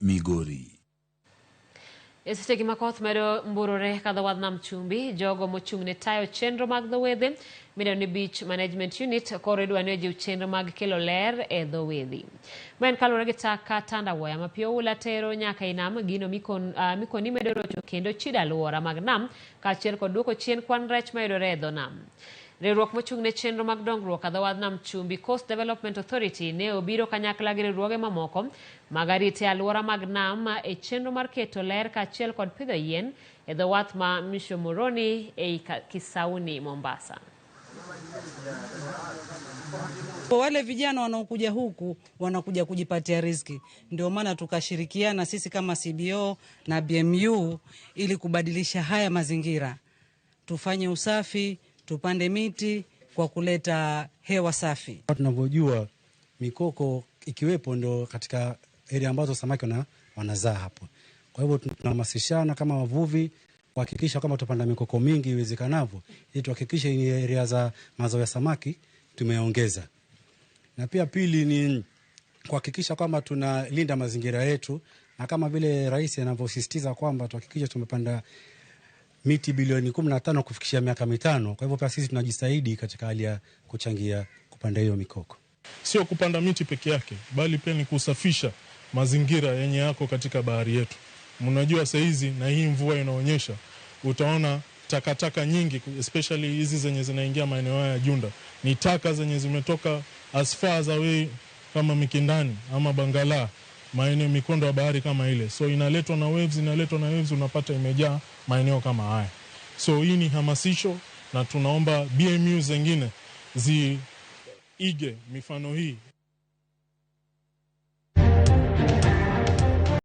Migori. E sechegi ma koth medo mburore kadho wadh nam chumbi, jogo mochung' ne tayo chenro mag dho wedhe midendo ni Beach Management Unit koro idwa ni ojiw chenro mag kelo ler e dho wedhi. Ma en kaluwore gi taka tandawaya ma pi oula tero nyaka ei nam, gino mikoni medo rocho kendo chido alwora mag nam kaachiel kod duoko chien kwan rech mayudore e dho nam. Riwruok mochung' ne chenro mag dongruok a dho wadh nam chumbi Coast Development Authority ne obiro kanyakla gi riwruoge mamoko mag arita e alwora mag nam e chenro mar keto ler kaachiel kod pidho yien e dho wath ma Mshomoroni ei Kisauni, Mombasa. Kwa wale vijana wanaokuja huku wanakuja kujipatia riziki, ndio maana tukashirikiana sisi kama CBO na BMU ili kubadilisha haya mazingira, tufanye usafi, tupande miti kwa kuleta hewa safi. Tunavyojua mikoko ikiwepo ndio katika area ambazo samaki wanazaa hapo. Kwa hivyo tunahamasishana kama wavuvi kuhakikisha kama tupanda mikoko mingi iwezekanavyo ili tuhakikishe ni area za mazao ya samaki tumeongeza. Na pia pili ni kuhakikisha kwamba tunalinda mazingira yetu, na kama vile rais anavyosisitiza kwamba tuhakikishe tumepanda miti bilioni 15 kufikishia miaka 5. Kwa hivyo pia sisi tunajitahidi katika hali ya kuchangia kupanda hiyo mikoko. Sio kupanda miti peke yake, bali pia ni kusafisha mazingira yenye yako katika bahari yetu. Mnajua saa hizi na hii mvua inaonyesha, utaona takataka nyingi especially hizi zenye zinaingia maeneo haya ya Junda ni taka zenye zimetoka as far as away kama Mikindani ama Bangala, maeneo mikondo ya bahari kama ile. So inaletwa na waves, inaletwa na waves, unapata imejaa maeneo kama haya. So hii ni hamasisho, na tunaomba BMU zingine ziige mifano hii